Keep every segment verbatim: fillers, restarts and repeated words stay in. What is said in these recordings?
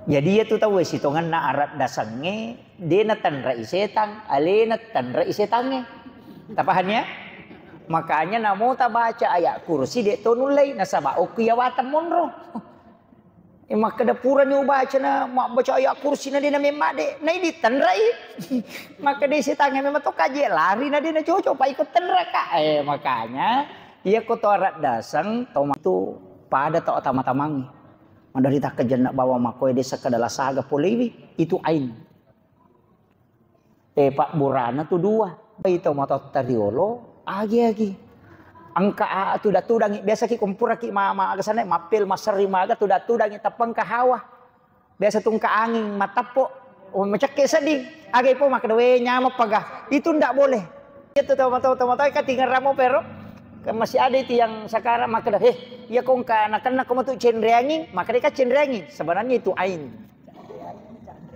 Jadi, iya tu tauwe sitongenna araddasengnge, de natenrai setang, alena tenrai setangnge. Tapahanni ya? Makanya namo tabaca ayat kursi, de to nullei, nasaba okko iya watang monro. Eh, makkeda purani ubacana, mabbaca ayat kursi na de na memma de, na idi tenrai. Makkeda setangnge memang to kaje lari na de na cocok, pa iko tenraka. Eh, makanya, iya ko to araddaseng, to ma-, itu pada to tama-tamangi. Maderita kejenna bawang makkoe de sekkeda lasaga polewi, itu ain. Eh, pabburana tu dua. Ito matotta riolo, agi-agi. Engka a-, tuda-tudangi, biasa ki kumpuraki ma-, ma-, aga sana, mappel, maserri maga, tuda-tudangi, tappa engka hawa. Biasa tu engka anging, matappo, oh, macekke seddi. Aga ipo makkeda, "We, nyameng paga." Itu ndak boleh. Itu tau-, tau-, tau-, tau-, katingeramo pero. Kan masih ada itu yang sekarang makkeda, "Heh, iya ko engka nakenna ko matu cenre anging," makkeda ka cenre anging. Sebenarnya itu ain.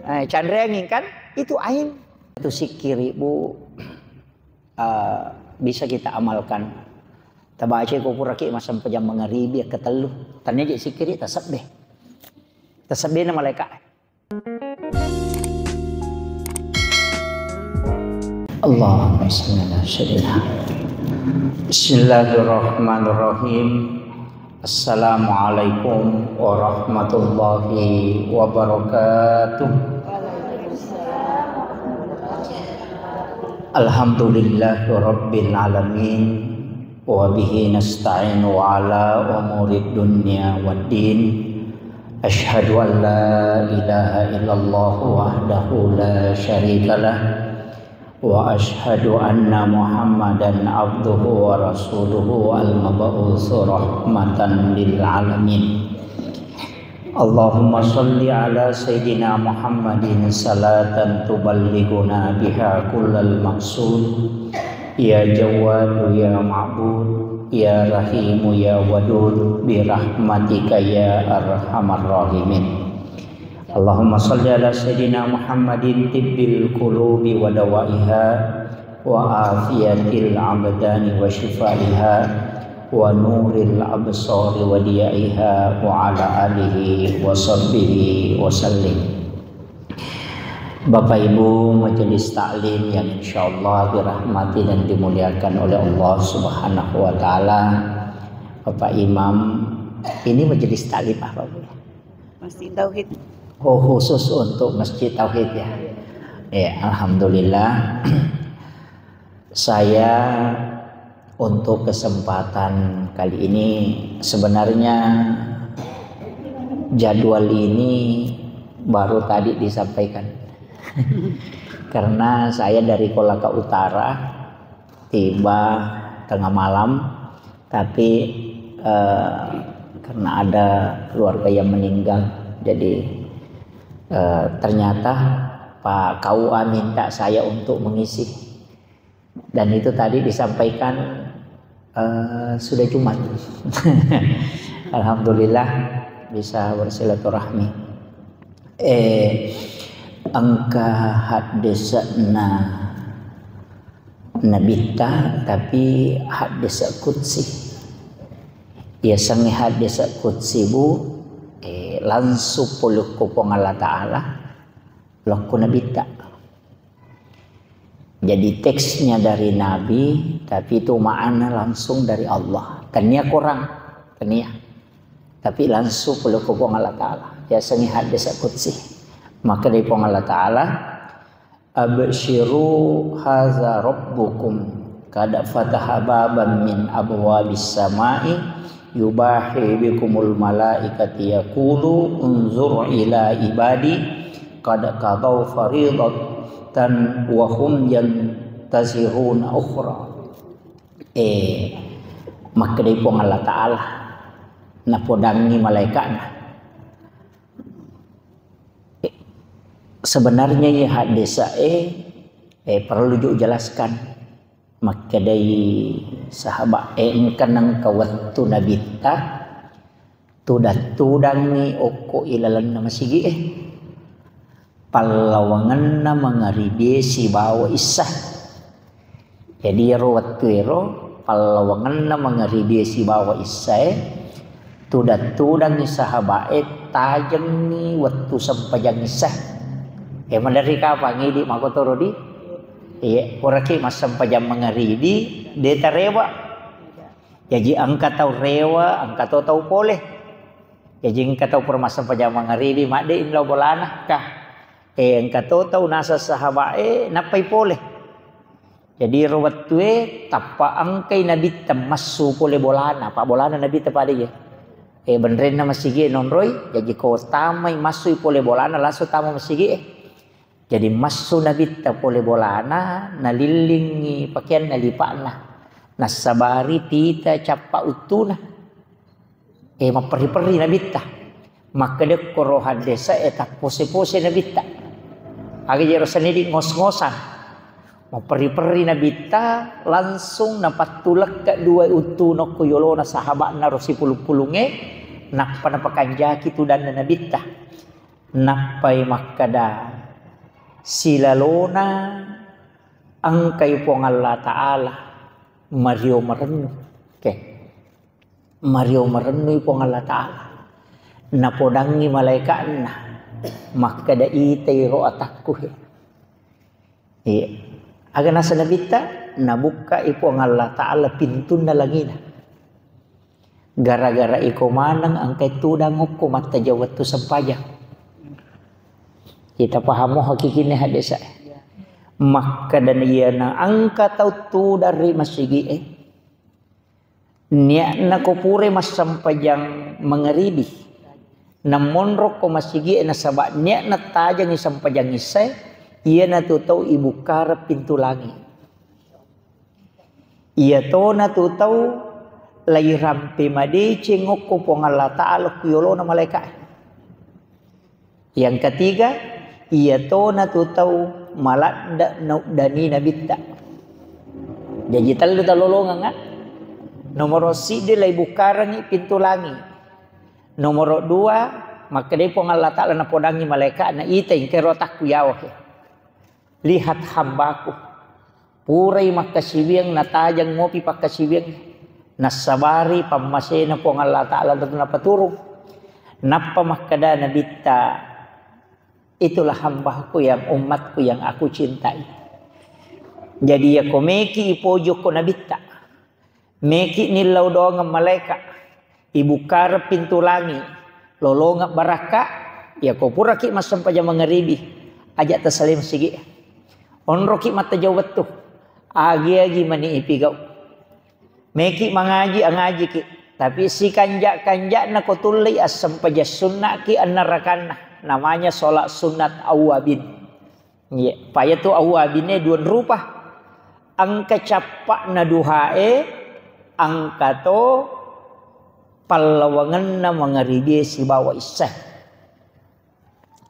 Eh, canreanging kan? Itu ain. Itu sikkiri, Bu, eh, bisa kita amalkan. Tabaca ko puraki massempajang mangaribi ketellu. Tania je sikkiri tasebbe. Tasebbe na malaika. Allahumma shalli ala sayyidina. Bismillahirrahmanirrahim. Assalamualaikum warahmatullahi wabarakatuh. Alhamdulillahirabbil alamin, wa bihi nasta'inu ala umurid dunya waddin. Asyhadu an la ilaha illallah wahdahu la syarikalah, wa asyhadu anna Muhammadan abduhu wa rasuluhu al-mab'usu rahmatan lil alamin. Allahumma shalli ala sayyidina Muhammadin salatan tuballighuna biha kullal maqsud. Ya Jawwadu ya Ma'bud, ya Rahimu ya Wadud, bi rahmatika ya arhamar rahimin. Allahumma shalli ala sayyidina Muhammadin tibbil qulubi wa dawaiha, wa afiyatil abdani wa shifaiha, wa nuril absari wa diyaiha, wa ala alihi wa sahbihi wa sallim. Bapak Ibu majelis taklim yang insyaallah dirahmati dan dimuliakan oleh Allah Subhanahu wa taala. Bapak Imam, ini majelis taklim apa, Bu? Masjid Tauhid. Oh, khusus untuk Masjid Tauhid ya. Ya, alhamdulillah. Saya untuk kesempatan kali ini sebenarnya jadwal ini baru tadi disampaikan. Karena saya dari Kolaka Utara, tiba tengah malam, tapi, eh, karena ada keluarga yang meninggal, jadi, eh, ternyata Pak K U A minta saya untuk mengisi. Dan itu tadi disampaikan, eh, sudah Jumat. Alhamdulillah bisa bersilaturahmi. Eh, engka haddesana Nabitta, tapi haddesa qudsi. Yasengnge haddesa qudsi, Bu, eh, langsung polokko Puang Allah Ta'ala, lokko Nabitta. Jadi teksnya dari Nabi, tapi itu makna langsung dari Allah. Tania korang, tania. Tapi langsung polokko Puang Allah Ta'ala. Yasengnge haddesa qudsi. Maka dari Puang Allah Ta'ala, "Absyiru hadza rabbukum, qad fataha baban min abwabis samai, yubahi bikumul malaikati yaqulu unzur ila ibadi, qad qadau faridatan wa hum yantaziruna ukhra." Eh, makkedai Puang Allah Ta'ala, napodangngi malaika'na. Eh, sebenarnya iya haddese'e, eh, perlu ju jelaskan. Makkedai sahabat, eh, engka nengka wettu Nabitta, tudang-tudangngi okko ilalenna masigi'e. Pallawangenna mangaribie sibawa issa. Jadi iyaro wettuero pallawangenna mangaribie sibawa issae, tudang-tudangngi sahaba'e Tajengngi wettu sempajang isya. Eh, maderri kapang idi makkotoro di? Iya, puraki massempajang mangaribi, de tarewa. Jaji engka tau rewa, engka to tau pole. Jaji engka tau pura massempajang mangaribi, madde inlau bolana, kah? Eh, engka to tau naseng sahabat, eh, nappai pole. Jadi ro wettue tappa engkai nabitta massu pole bolana, pa bolana nabitta pada ye. Eh, benrenna masigi e nonroi, jaji ko tamai massui pole bolana langsung tama masigi e. Jadi massu nabitta pole bolana, nalillingi pakeanna lipa'na, nassabari pita cappa uttuna. Eh, mapperri-perri nabitta. Makkeda ko ro haddesa e tappose-pose nabitta. Aga jero senidi ngos-ngosan. Mapperri-perri nabitta, langsung napattulekka dua uttu nokko yolona sahabatna ro sipulung-pulungnge, nappa napakanjaki tudanna nabitta. Nappai makkeda, silalona engkai Puang Allah Ta'ala mario marennu. Oke. Mario marennui Puang Allah Ta'ala. Napodangngi malaika'na, makkeda, itai ro atakku he. Iya. Aga naseng nabitta, nabukkai Puang Allah Ta'ala pintunna langina. Gara-gara iko maneng engkai tudang okko mattajeng wettu sempajang. Kita pahamo hakikinna hadesa. Makkeda iyana engka tau tudang ri masigi e. Niatna ko pura massempajang mangaribi, namonro ko masigi e nasaba niatna tajengngi sempajang isya, iyanatu tau ibukkareng pintu langi. Iyatonatu tau lairampe madeceng okko Puang Allah Ta'ala ku yolona malaika. Yang ketiga, iyatonatu tau maladde nauddani nabitta. Jaji tellu talolongengnga. Nomoro siddi laibukkarengngi pintu langi. Nomoro dua, makkedai Puang Allah Ta'ala napodangngi malaika na ita ingkero takku yawa he. Lihat hambaku. Purai makkasiwiang natajeng mopi pakkasiwiang. Nassabari pammasena Puang Allah Ta'ala napaturung. Nappa makkeda nabitta, itulah hambaku yang umatku yang aku cintai. Jadi yako meki ipojokko nabitta. Meki nillau doangeng malaika, ibukkareng pintu langi, lolongeng barakka, yako puraki massempajang mangaribi, aja tasalai masigi. Onroki mattajau wettu, agi-agi mani ipigau. Meki mangaji, angajiki, tapi sikanja-kanjana ko tullei assempajang sunnaki ennarakanna, namanya sholat sunat awwabin. Iya, payatu awwabine dua rupa. Engka cappa'na duhae, engka to pallawangenna mangaribie sibawa issae.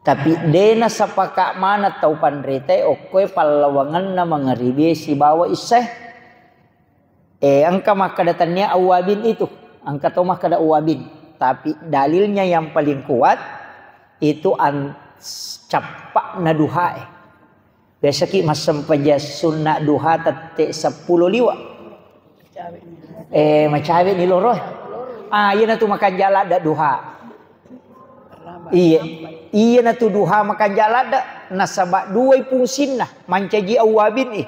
Tapi de nasapaka maneng tau panritae okkoe pallawangenna mangaribie sibawa issae. Eh, engka makkeda tennia awwabin itu, engka to makkeda awwabin. Tapi dalilnya yang paling kuat itu an-, cappa'na duhae. Biasaki massempajang sunna duha tette seppulo liwa. Eh, macawe ni loro. Ah, iyanatu makanja ladde duha. Iya, iyanatu duha makanja ladde, nasaba duai fungsinna, mancaji awwabin i.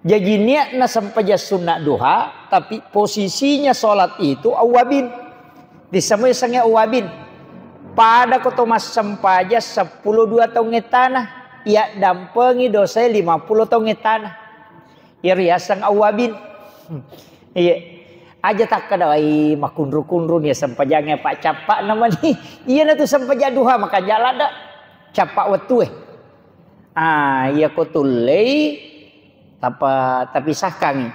Jaji niatna sempajang sunna duha, tapi posisinya sholat itu awwabin. Disemua yasengnge awwabin. Pada ko to massempajang seppulo dua taung ettana, yaddampengi dosae lima puluh taung ettana. Iyaro yaseng awwabin. Iya. Aja takkeda, "Ai, makunru-kunru ni sempajangnge, Pak, cappa'na mani." Iyanatu sempajang duha, makanja ladde. Cappa wettue. Ah, iya ko tullei, tapa-, tapisahkangngi.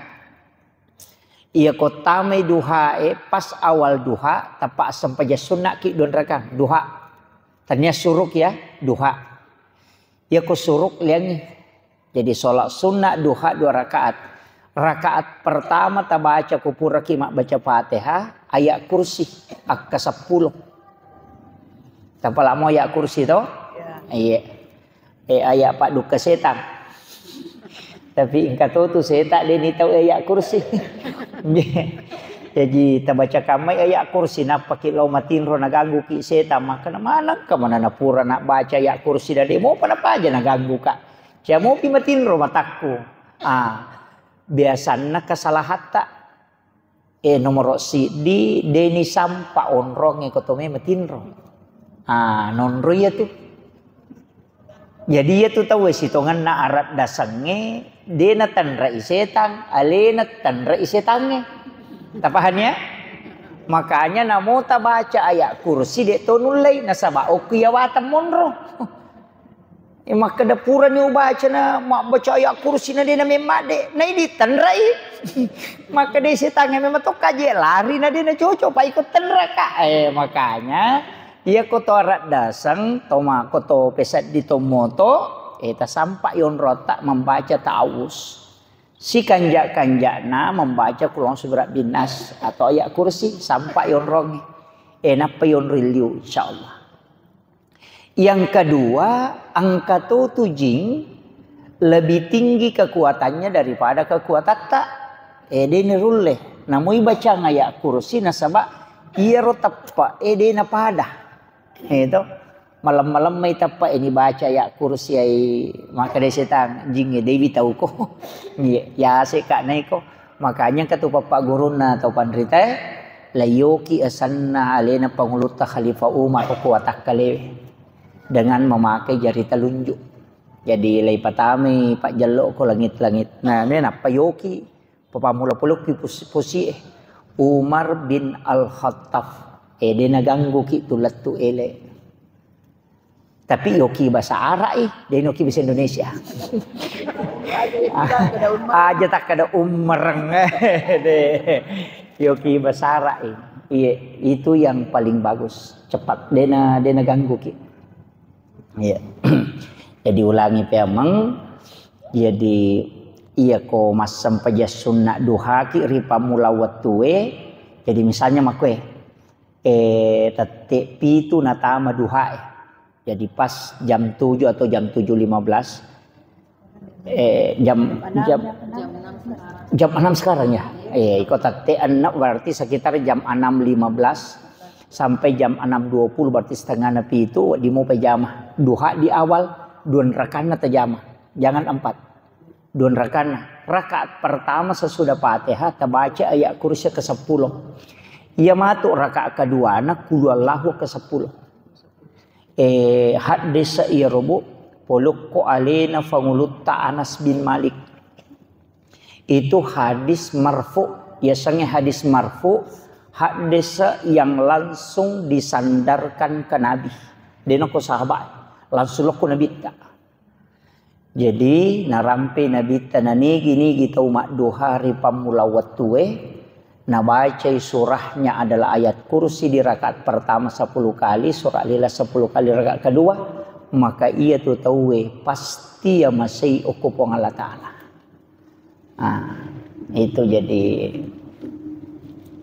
Iya ko tamai duhae, pas awal duha, tappa sempajang sunnaki dua rakang, duha. Tania suruk ya, duha. Iya ko suruk liangngi. Jadi sholat sunnah duha dua rakaat. Rakaat pertama tabaca ko puraki mabbaca Fatihah, ayat kursi, akka seppulo. Tapalamo ayat kursi to? Ya. Iya. Eh, ayat paddukka setang. Tapi engka to tu setang de ni tau ayat kursi. Jaji tabaca kammai ayat kursi, nappaki lao matinro, nagangguki setang, makkeda, "Manengka mana napura nabbaca ayat kursi, dade mopa napaja nagangguka. Cia mopi matinro matakku." Ah, biasanna kesalahatta. Eh, nomoro siddi, deni sampa onrongnge ko to me matinro. Ah, nonro iya tu. Jadi, iya tu tauwe sitongenna araddasengnge, de natenrai setang, alena tenrai setangnge. Tapahani, ya? Makanya namo tabaca ayat kursi, de to nullei, nasaba okko iya watang monro. Eh, makkeda purani ubacana, mabbaca ayat kursi na de na memmadde, na idi tenrai. Makkeda setangnge memang to kaje lari na de na cocok, pa iko tenraka. Eh, makanya, iya ko to araddaseng, to ma-, ko to peseddi to moto, eh, tasampa yonrotta membaca ta'awuz. Sikanja-kanjana membaca Qul a'udzu birabbin nas atau ayat kursi, sampa yonrongnge. Eh, nappa yonroi liu, insyaallah. Yang kedua, engka to tu jing lebih tinggi kekuatannya daripada kekuatatta. Eh, de ni rulle. Namoi bacang ayat kursi nasaba iyaro teppa, eh, de napada. Eh, to. Malem-malem mai teppa, eh, ni baca ayat kursi ai, makkeda setang, jing, eh, dewi tauko. Iya, yase ka naiko. Makanya engka tu pappa gurunna tau panritae, layoki asenna alena Pangulutta Khalifah Umar ko watakkalewe dengan memakai jari telunjuk. Jadi, laipatamai pajjello ko langit-langit. Nah, me nappa yoki, papammula polokki pos-, posie. Umar bin Al-Khattab. Eh, de nagangguki tu lettu ele. Tapi yoki bahasa Arab, eh, de noki bahasa Indonesia. Aja takkada ummereng. De. Yoki bahasa Arab, eh. Iya, itu yang paling bagus. Cepat. De na, de nagangguki. Iya. Jadi ulangi peameng. Jadi iya ko massempajang sunna duhaki ri pammula wettue. Jadi misalnya makkue, eh, tette pitu natama duhae. Jadi pas jam tujuh atau jam tujuh lima belas, eh, jam, jam, jam enam sekarang ya. Eh, iko tette enam berarti sekitar jam enam lima belas sampai jam enam dua puluh, berarti setengahna pitu, di mau pejama. Duha di awal, dua rakanna tajama. Jangan empat. Dua rakanna. Rakaat pertama sesudah Fatihah, tabaca ayat kursi ke sepuluh. Iya matu rakaat keduana, kulu Allahu ke sepuluh. Eh, hadis iya robo, polokko alena Pangulutta Anas bin Malik. Itu hadis marfu, yasengnge hadis marfu, hadis yang langsung disandarkan ke Nabi. Denoko sahabat, langsung lokko Nabitta. Jadi, narampe Nabitta nanigi-nigi tau madduha ri pammula wettue, nabacai surahnya adalah ayat kursi di rakaat pertama sepuluh kali, surah Al-Ikhlas sepuluh kali rakaat kedua, maka iya tu tauwe pasti yamasei okko Puang Allah Ta'ala. Ah, itu jadi,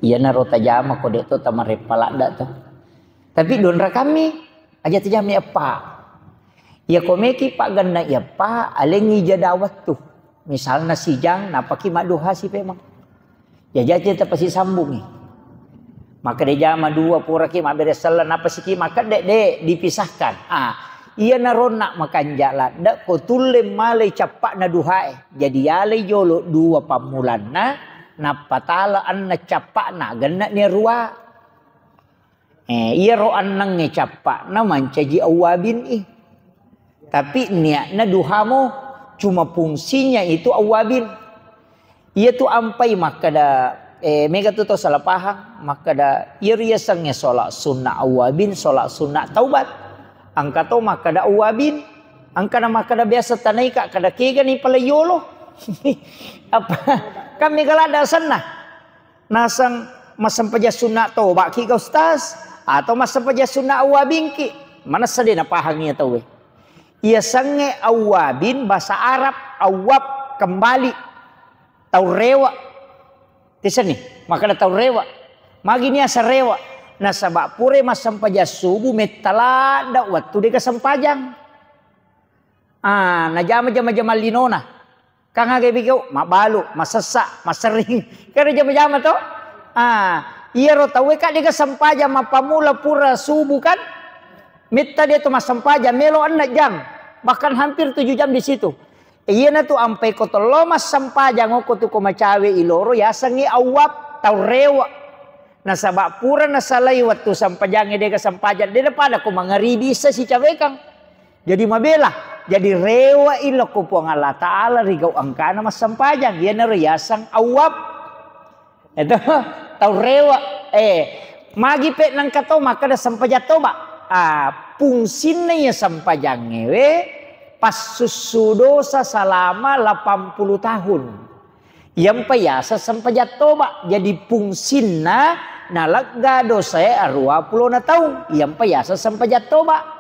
iyanaro tajama ko de to tamareppa ladda to. Tapi donra kami, aja tajama eppa. Iya ko meki pagganna eppa, alengi jeda wettu. Misalna sijang, napaki madduha sipemang. Ya, jaji tapasisambungi. Makkeda jama dua puraki mabbere selleng, napasiki makkedde, de, dipisahkan. Ah, iya naronna makanja ladde, ko tulle malai cappakna duhae. Jadi yalai jolo dua pammulanna, nappa tala anna cappakna, genna ni rua. Eh, iyaro annengnge cappakna mancaji awwabin i. Tapi niatna duhamo, cuma fungsinya itu awwabin. Iya tu ampai makkeda, eh, mega tu tau salah paham, makkeda, iya riasengnge sholat sunnah awwabin, sholat sunnah taubat. Engka to makkeda awwabin, engka na makkeda biasa tanaika, kada kega ni pale yolo. Apa? Kan mega ladda asenna. Naseng massempajang sunna tobaki ga ustaz? Atau massempajang sunna awwabingki? Manessa de napahangi tauwe. Iya sengnge awwabin bahasa Arab, awwab kembali. Tau rewa. Tiseni, makkeda tau rewa. Magi niasa rewa? Nasaba pura massempajang subuh metta ladda wettu dega sempajang. Ah, najama jama-jama linona. Kang aga bigau, mabbalu, masessa, maserring. Kan jama-jama to? Ah, iyaro tauwe ka dega sempajang mappamula pura subuh kan? Metta dia tu massempajang melo enneng jam, bahkan hampir tujuh jam di situ. Iyana tu ampai ko tello massempajang ko tu ko macawe iloro yasengngi awwab, tau rewe. Nasaba pura nasalai wettu sempajangnge dega sempajang, dena pada ko mangaribi issa sicawekang. Jadi mabela, jadi rewe ilokko Puang Allah Ta'ala rigau engkana massempajang, iyanaro yaseng awwab. Itu tau rewe. Eh, magi pe nengka to makkeda sempajang toba. Ah, fungsinna iya sempajangnge we passussu dosa selama delapan puluh tahun. Iyampa yaseng sempajang toba. Jadi fungsinna nalegga dosae arua pulona taung. Iyampa yaseng sempajang toba.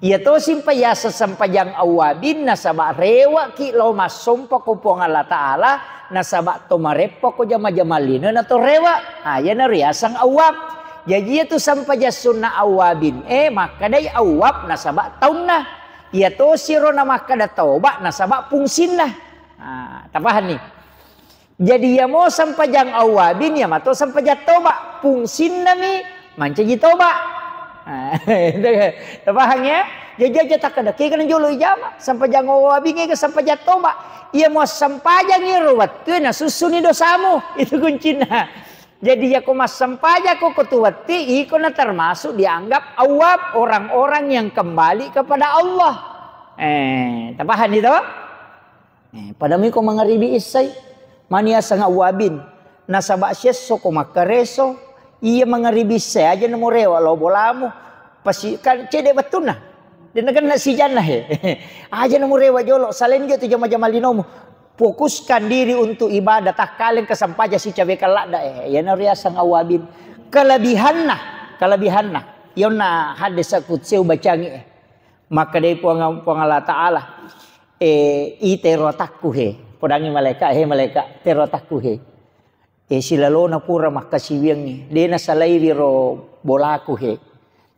Iya tosi mpa yaseng sempajang awwabin, nasaba reweki lao massompa ko Puang Allah Ta'ala, nasaba to mareppa ko jama-jama lino na to rewe. Ah, iyanaro yaseng awwab. Jaji iya tu sempajang sunna awwabin, eh, makkedai awwab nasaba taunna. Iya tosi ro na makkeda toba nasaba fungsinna. Ah, tapahanni? Jadi, iyamo sempajang awwabin, iyamato sempajang toba. Fungsinnami mancaji toba. Ah, tapahang ya? Jadi aja takkeda, kega na jolo ijama, sempajang awwabin, kega sempajang toba. Iyamo sempajang iro wettue nasussuni dosamu. Itu kuncinya. Jadi, yako massempajang ko, ko tu wetti, iko na termasuk dianggap awwab, orang-orang yang kembali kepada Allah. Eh, tapahang itu? Eh, padami ko mangaribi issai, mani aseng awwabin. Nasaba siesso ko makkareso, iya mangaribi issai aja namo rewe lao bolamu. Pasi, kan cede bettunna. De nagenna sijanna he. Aja namo rewe jolo, saleng jo tu jama-jama linomu. Fokuskan diri untuk ibadah, takkaleng kesempajang sicawekang ladda, eh, iyanaro yaseng awwabin. Kelebihanna, kelebihanna. Yonna hadis kutseu bacangi, eh. Makkedai Puang, Puang Allah Ta'ala, eh, i tero atakku he. Podangi malaika, he malaika, tero atakku he. Eh, silalona pura makkasiwiangngi. De nasalaiwi ro bolaku he.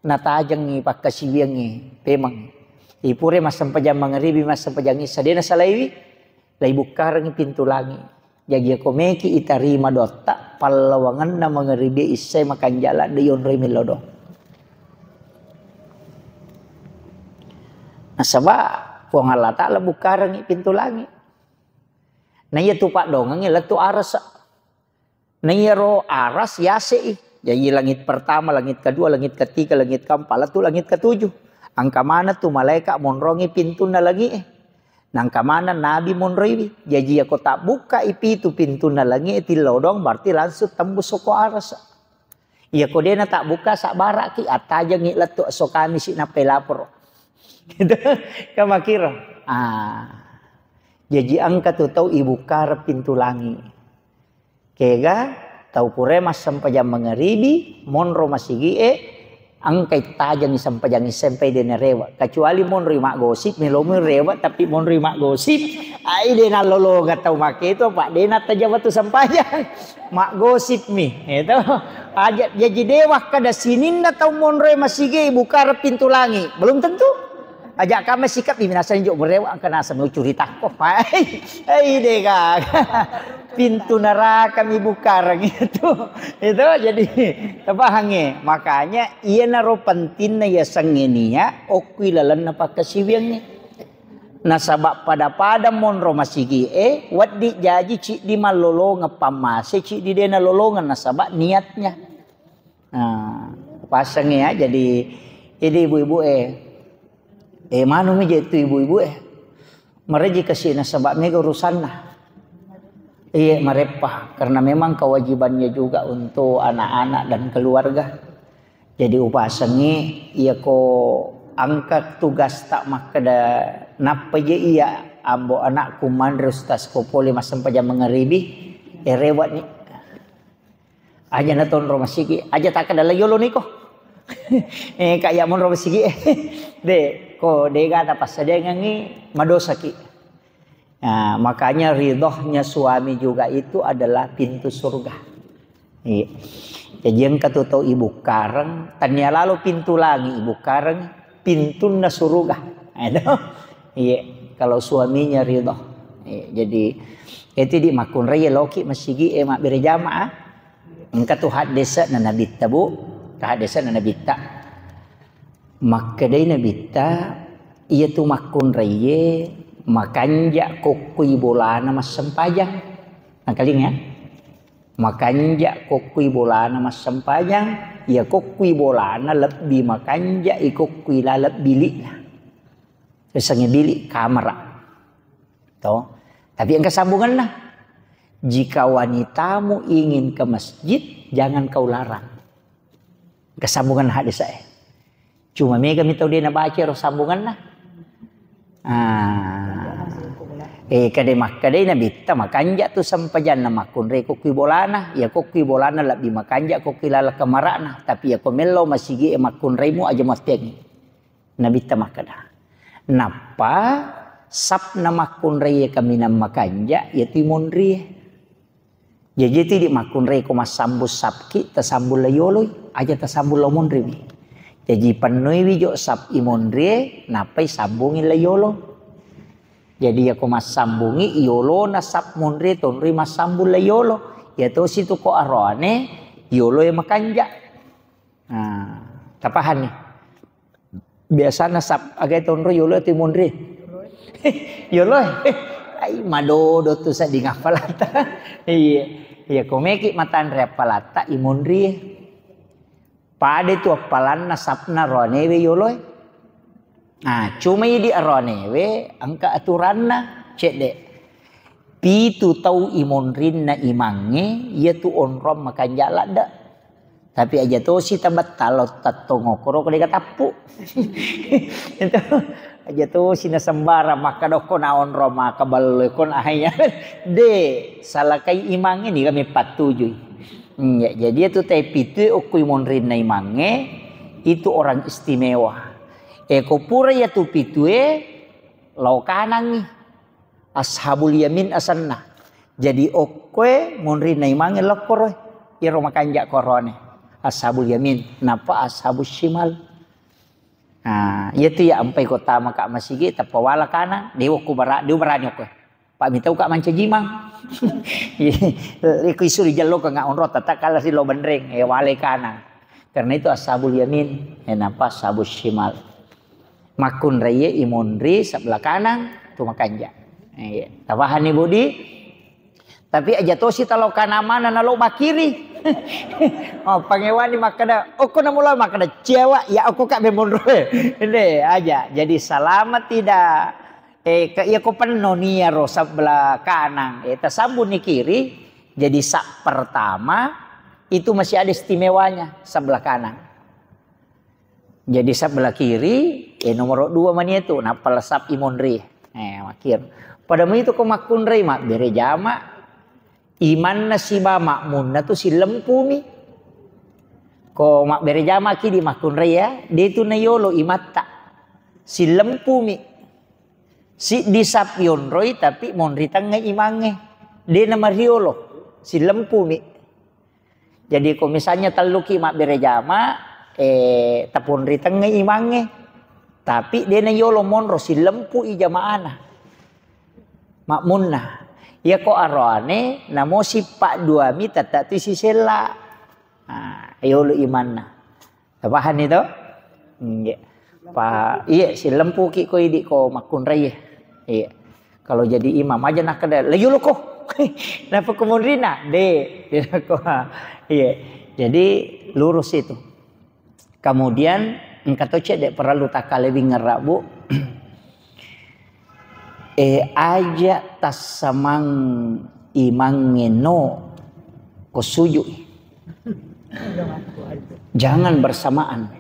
Natajengngi pakkasiwiangngi pemeng. Ipure massempajang mangaribi, massempajang issa. De nasalaiwi. Laibukkarengngi pintu langi. Jaji, ko meki itarima dotta, pallawangenna mangaribi issai makanjala de yonroi mello do. Nasaba Puang Allah Ta'ala bukkarengngi pintu langi. Na iya tu paddongengngi lettu arasa. Na iyaro aras yase'i. Jaji langit pertama, langit kedua, langit ketiga, langit keempat, lettu langit ketujuh. Engka maneng tu malaeka monrongi pintunna langi'e. Nangka maneng nabi monroiwi. Jaji yako tabbukkai pitu pintunna langi'e tillodong, berarti langsung tembus soko arasa. Iyako dena tabbukka sabbaraki, attajengngi lettu esso kamisi nappai laporo. Gitu. Kamakiro. Ah. Jaji engka tu tau ibukkareng pintu langi. Kega tau purae massempajang mangaribi, monro masigi'e, engkai tajengngi sempajang issai mpai de narewe. Kecuali monroi maggosip, melomi rewe tapi monroi maggosip, ai de nallolongeng tau makketu, apa de nattajeng wettu sempajang. Maggosipmi, itu. Aja jaji de wakkeda sininna tau monroe masigi'e ibukkareng pintu langi. Belum tentu. Aja kama sikap di minaseng jo berewa engka naseng curitakko. Hai, hai dega. Pintu neraka mi bukkareng itu. Itu jadi tapahangnge. Makanya iyanaro pentingna yasengnge nia okkui lalenna pakkasiwiangnge. Nasaba pada-pada monro masigi'e, weddi jaji ciddi mallolongeng pammase, ciddi de nalolongeng nasaba niatnya. Nah, pasengnge ya, jadi, jadi ibu-ibu e, eh, manumi je tu ibu-ibu e. Mareji kasi nasaba mega urusanna. Iya, mareppa, karena memang kewajibannya juga untuk anak-anak dan keluarga. Jadi upasengngi, iya ko angka tugas tak makkeda, nappa je iya ambo anakku manre ustaz ko pole massempajang mangaribi, eh, rewat ni. Aja natonro masigi, aja takkeda la yolo niko. Eh, kak ya monro masigi, eh. De, ko dega tapassadiangengngi madosaki. Nah, makanya ridhonya suami juga itu adalah pintu surga. Iya. Jadi engka tu tau ibukkareng, tania lalo pintu langi ibukkareng, pintunna suruga. Itu. Iya, kalau suaminya ridho. Iya, jadi itu di makkunrai loki masigi e mabbere jamaah. Engka tu haddese'na Nabitta, Bu. Haddese'na Nabitta. Makkedai Nabitta, iyatu makkunraiye makanja kokkui bolana massempajang. Nakaling ya. Makanja kokkui bolana massempajang, iya kokkui bolana lebbi makanja i kokkui laleng bilikna. Yasengnge bilik kamera. To. Tapi engka sambunganna. Jika wanitamu ingin ke masjid, jangan kau larang. Engka sambunganna hadis e. Cuma mega mi tau de nabaca ro sambunganna. Ah. Eh, kade makkedai Nabitta makanja tu sempajanna makkunrai kokkui bolana, ya kokkui bolana lebbi makanja kokkui laleng kamarana, tapi ya ko mello masigi e makkunraimu aja muatteangi. Nabitta makkeda, nappa sapna makkunrai kaminang makanja, yatu monri. Jaji tu idi makkunrai ko massambung sapki, tasambung la yoloi, aja tasambung la monri mi. Jaji pennoiwi jo sap i monri, nappai sambungi la yolo. Jadi ya ko massambungi yolona sap monri, tonroi massambung la yolo. Ya tosi tu ko aroane, yolo ya makanja. Nah, tapahani. Biasana sap, aga tonro yolo tu monri. Yolo, ai madodo tu sedding appalata. Iya, iya, komeki matanre appalata i monri. Pada tu appalanna sapna roanewe yolo. Nah, cuma idi aroanewe engka aturanna cedde. Pitu tau i monrinna imangnge, iyatu onrong makanja ladde. Tapi aja tosi tabettalo tattongokoro ko deka tappu. Itu aja tosi na sembarang makkadokko na onrong maka ballo ko na hanya. De, salakai imangnge ni kami pattujui. Hmm, ya, jadi itu te pitu okko i monrinna imangnge itu orang istimewa. Eko pura ya tu pitue lao kanangi. Ashabul Yamin asenna. Jadi okkoe monri naimangnge lokkoro, iyaro makanja korone. Ashabul Yamin, nappa Ashabus Shimal. Nah, iya tu ya ampai kota maka masigi tappa wala kanang, dewa ku bara, dewa barani okkoe. Pak mitau ka mancaji mang. Iku isuri jallo ka nggak onro tata kala silo benreng, eh wale kanang. Karena itu Ashabul Yamin, eh, nappa Ashabus Shimal. Makkunraiye imonri sebelah kanan, tu makanja. Iya. Tapahani Budi? Tapi aja tosi talo kana mana nalo bakiri. Oh, pangewani makkeda, okko namulo makkeda, cewa, ya okko ka memonro. Ende aja. Jadi selama tidak, eh, ke, iya ko penno nia ro sebelah kanan, eh, tasambung ni kiri. Jadi sak pertama itu masih ada istimewanya sebelah kanan. Jadi sebelah kiri, eh, nomor dua mani itu, nappa lesap imonri. Eh, makir. Pada itu ko makkunrai, mabbere jama, imanna siba makmunna tu sillempumi. Ko mabbere jama ki di makkunrai ya, de tu nayolo imatta. Sillempumi. Siddi sap yonroi tapi monri tengnga imangnge. De na mariolo. Sillempumi. Jadi ko misalnya telluki mabbere jama, eh, taponri tengnga imangnge, tapi de na yolo monro sillempu i jamaana. Makmunna. Iya ko aroane, namo sippa duami tetta tu sisella. Nah, yolo imanna. Tapahanni to? Nggih. Pa, iya, silempuki ko idi ko makkunrai. Iya. Kalau jadi imam aja nakkeda, "Layu lo ko." Napa kemunrina? De, de ko. Iya. Jadi lurus itu. Kemudian engka to cedde perlu takkalebing ngerra, Bu. Eh, aja tassamang imangnge no ko sujud. Jangan bersamaan.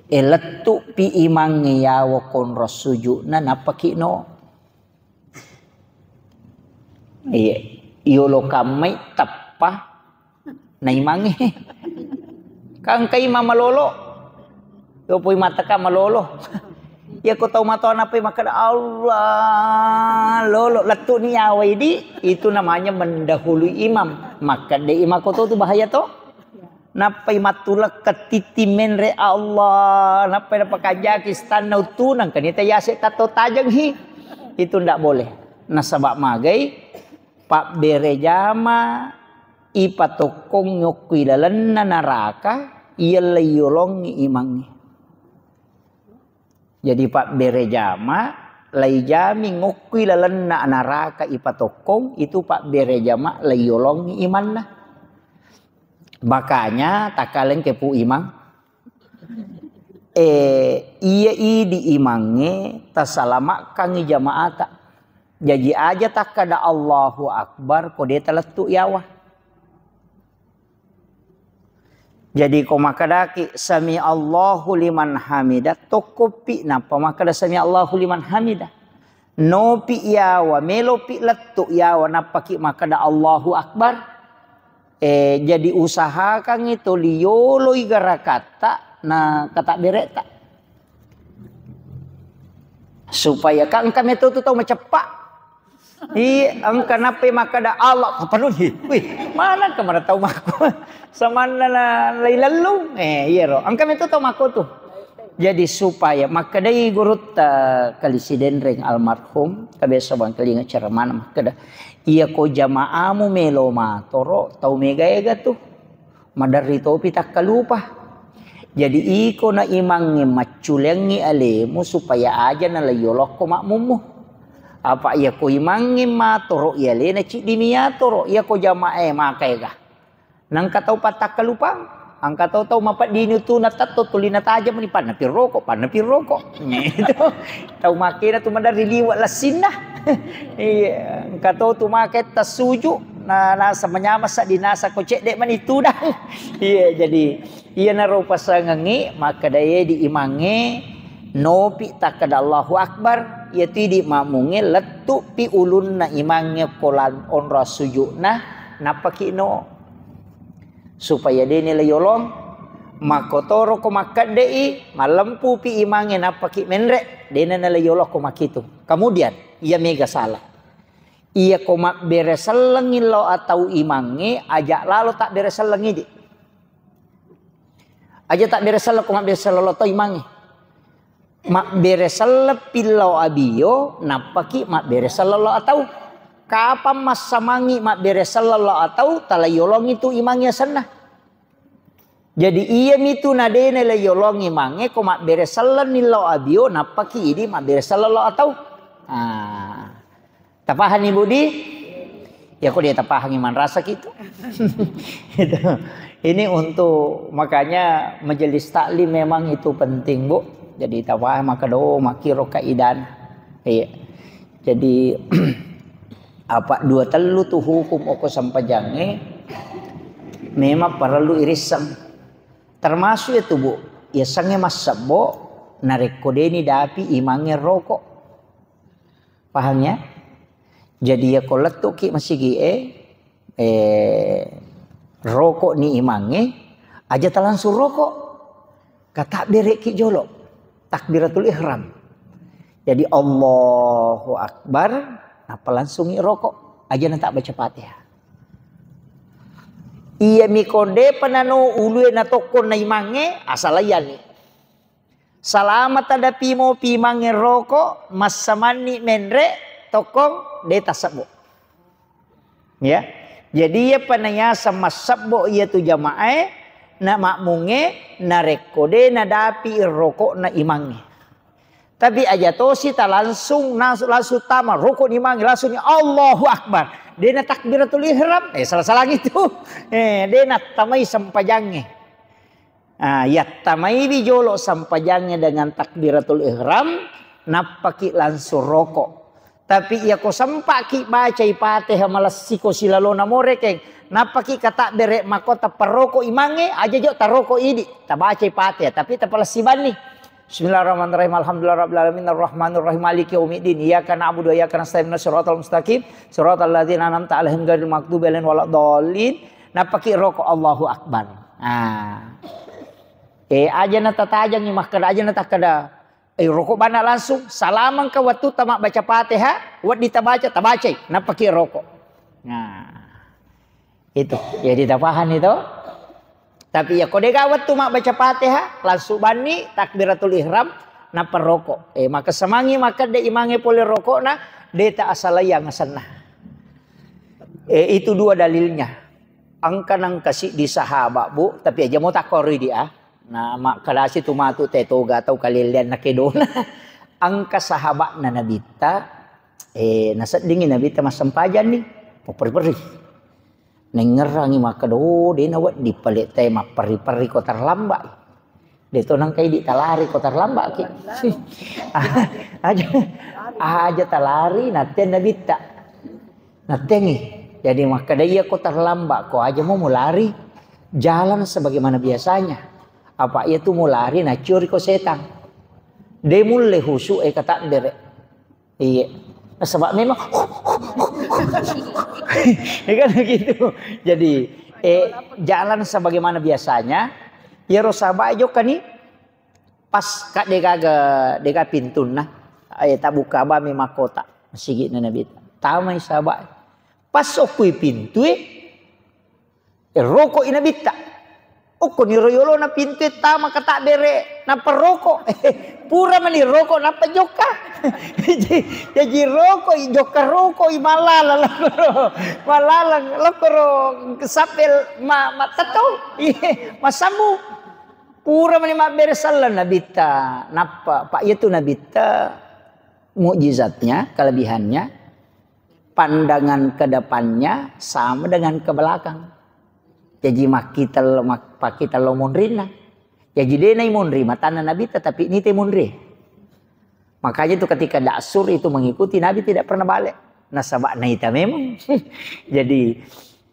Eh, lettu pi imangnge yawo konro sujudna nappaki no. Iya, yolo kammai teppa naimangnge. Kangkai ma malolo. Yopoi mataka malolo. Iya ko tau matoa nappai makkeda, "Allah, lolo, lettu ni yawa idi." Itu namanya mendahului imam. Makkeda imam ko to tu bahaya to. Nappai mattulekka titti menre, Allah, nappai napakanjaki stanna uttunang, kan ita yase tatto tajeng hi. Itu ndak boleh. Nasaba magai pabbere jama Ipatokkong okko ilalenna naraka, iya laiyolongi imangnge. Jadi pabbere jama, laijami okko ilalenna naraka ipatokkong, itu pabbere jama laiyolongi imanna. Makanya takkalengke pu imang. Eh, iya idi imangnge tasalamakkangi jamaata. Jaji aja takkada Allahu Akbar ko de talettu yawa. Jadi ko makkedaki sami Allahu liman hamidah, tokkoppi nappa makkeda sami Allahu liman hamidah. Nopi yawa, melopi lettu yawa, nappaki makkeda Allahu Akbar. Eh, jadi usahakangngi toli yoloi garakatta na katabberetta. Supaya ka engka meto tu tau maceppa. Iya, engka nappai makkeda Allah, apa lu ni? Wih, mana engka mana tau makko? Samanna na lai lellung. Eh, iya ro. Engka meto tau makko tu. Jadi supaya makkedai gurutta Kali Sidenreng almarhum, kabiasa bangkalinga ceramana makkeda, iya ko jamaamu melo matoro, tau mega ega tu. Maderri topi takkalupa. Jadi iko na imangnge macculeangngi alemu supaya aja nalaiyolokko makmummu. Apa iya ko imangnge matoro i alena ciddimi yatoro, iya ko jamae maka ega. Nangka tau pattakkalupang, angka tau tau mapeddini tu natatto tulina tajang mani panna pirroko, panna pirroko. Itu tau makena tu maderri liwe lessinna. Iya, engka to tu make tassuju, na, nasa manyameng seddi nasa ko cedde mani tudang. Iya, jadi iyanaro pasangengngi makkedae di imangnge nopi takkeda Allahu Akbar, iyatu idi makmungnge lettupi ulunna imangnge ko lan onro sujudna, nappaki no. Supaya de nala yolong, makkotoro ko makkedde'i, mallempupi imangnge nappaki menre, de nala yolong ko makitu. Kemudian, iya mega salah. Iya ko mabbere sellengngi lao atau imangnge, aja lalo tabbere selleng idi. Aja tabbere selleng ko mabbere selleng lao atau imangnge. Mabbere selleng pillau abio, nappaki mabbere selleng lao atau. Kapang massamangngi mabbere selleng lao atau, tala yolongi tu imangnge asenna. Jadi, iyamitu nadena la yolongi mange ko mabbere sellenni lao abio, nappaki idi mabbere selleng lao atau. Ah. Tapahanni, Budi? Ya, kok dia tapahangi manrasa gitu. Gitu. Ini untuk, makanya majelis taklim memang itu penting, Bu. Jadi, tapahang maka do, makiro kaidan. Iya. Jadi, apa dua tellu tu hukum oko sempajangnge memang parellu irisseng. Termasuk ya tu, Bu, ya sange massebbo narekko deni dapi imangnge rokok. Paham ya? Jadi ya ko lettuki masigi e, eh, rokok ni imangnge, aja talangsung rokok. Katabbereki jolo, takbiratul ihram. Jadi Allahu Akbar, nappa langsungi rokok. Aja na tak baca Fatihah. Iya miko depa nano ulue na tokko na imangnge, asalaiani. Salama tadapi mo pimangnge roko, massamanni menre, tokkong de tassebbo. Ya. Jadi iya panayasa massebbo iya tu jamaah e, na makmungnge, narekko de nadapi rokok na imangnge. Tapi aja tosi ta langsung nas-, langsung tama rokok ni imangnge, langsung ni Allahu Akbar. De na takbiratul ihram, eh, salah-salah gitu. Eh, de na tamai sempajangnge. Ah, yattamaiwi jolo sempajangnge dengan takbiratul ihram, nappaki langsung rokok. Tapi iya ko sempaki bacai Fatihah malessiko silalona morekeng, nappaki katabbere mako tapparoko imangnge, aja jo taroko idi, tabacai Fatihah, tapi tapalessi banni. Bismillahirrahmanirrahim. Alhamdulillahirabbil alamin, arrahmanirrahim, maliki yaumiddin. Iyyaka na'budu wa iyyaka nasta'in, ihdinas siratal mustaqim, siratal ladzina an'amta 'alaihim ghairil maghdubi 'alaihim waladdallin. Nappaki roko Allahu Akbar. Ah. Eh, aja na tatajangi makkeda, aja na takkeda, eh, roko bana langsung. Salamangka wattu tama baca Fatihah, weddi tabaca, tabacai, nappaki roko. Nah. Itu. Jadi tapahang itu. Tapi ya ko dega wattu ma baca Fatihah, langsung banni takbiratul ihram, nappa roko. Eh, maka semangi makkeda imangnge pole rokokna, de ta asalai yang asenna. Eh, itu dua dalilnya. Engka nengka siddi sahabat, Bu, tapi aja mo takkoroi di, ah. Na makkedasi tu matu te toga tau kalelleang na kedona. Engka sahabatna Nabitta, eh, naseddingi Nabitta massempajang ni, mapperri-perri. Nengngerangi makkeda, "Oh, de nawedding pale te mapperri-perri ko terlambat." De to nengka idi talari ko terlambat ki. Aja, aja talari, natteng Nabitta. Nattengi. Jadi makkeda, "Iya ko terlambat ko aja mo mulari, jalan sebagaimana biasanya. Apa iya tu mulari naciori ko setang. De mulle husu e katabbere." Iya. Nasaba memang ya kan gitu. Jadi, eh, jalan sebagaimana biasanya, iyaro sahabat jokka ni pas ka degaga, dega pintunna, eh, tabukka bami makkota, masigi'na Nabi. Tamai sahabat. Pas okkui pintue, E, roko i Nabitta. Okko ni ro yolona pintu e tama katabbere nappa roko. Pura mani roko nappa jokka. Jaji roko i, jokka roko i, malala lokoro. Malala lokoro sappe ma-, mattettong. Iye, massambu. Pura mani mabbere selleng Nabitta. Nappa, Pak, iya tu Nabitta mukjizatnya, kelebihannya, pandangan ke depannya sama dengan ke belakang. Jaji makkita lo, mak-, pakkita lo monrinna. Jaji de nai monri matanna Nabi, tetapi nite monri. Makanya itu ketika Daksur itu mengikuti Nabi tidak pernah balik. Nasaba naita memang. Jadi,